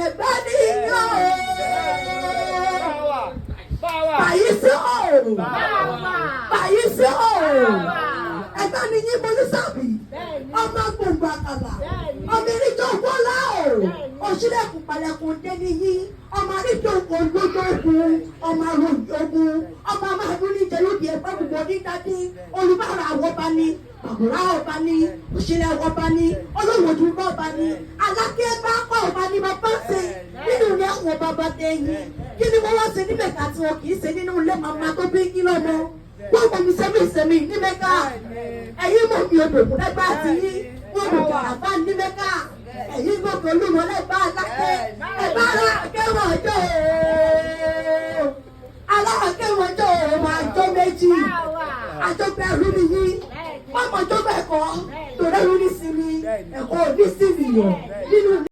Ẹ̀gbá nìyàn o. Bàyí sí o. Bàyí sí o. Ẹ̀gbá nìyí mo ní sábì. Ọmọ gbòǹgbò àkàlà. Ọmọ eréjọ wọlá o. Òṣìlẹ̀kùn palẹ̀kùn dé níyí. Ọmọ àríjọ olójó ogun. Ọmọ àròjọ ogun. Ọmọ amáhùn níjẹ lóde ẹgbẹ́ gbogbo onídàdé. Olùbárà àwọn ọba ni. Àbúrá ọba ni. Òṣìlẹ̀ ọba ni. Olówójú ọba ni. Alákẹ́ bá kọ́ ọba ni bàbá ṣe. Nínú ilé àwọn bàbá tẹ̀yìn. Kí ni mo wá ṣe ní Mẹ́ka tí wọn kì í ṣe nínú ilé màmá tó bí yín lọ́mọ? Wọ́n mọ̀ mi sẹ́mi ìsẹ̀mí ní Mẹ́ka. Ẹ̀yin mọ̀ mi odò lẹ́gbàá àti yín. Wọ́n mọ̀ kàràbá ní Mẹ́ka. Ẹ̀yin gòkè olúmọ lẹ́gbàá alákẹ́. Ẹ̀bá alákẹ́ wọ̀n jọ ooo. Alákẹ́ wọ̀n jọ ooo máa jọ méjì. Àjọpẹ́ ẹrú ni yín. Wọ́n mọ̀ jọ́gbẹ́ ẹ̀kọ́. Torí ẹrú ní sinmi. Ẹ̀kọ́ ò ní sinmi yọ̀.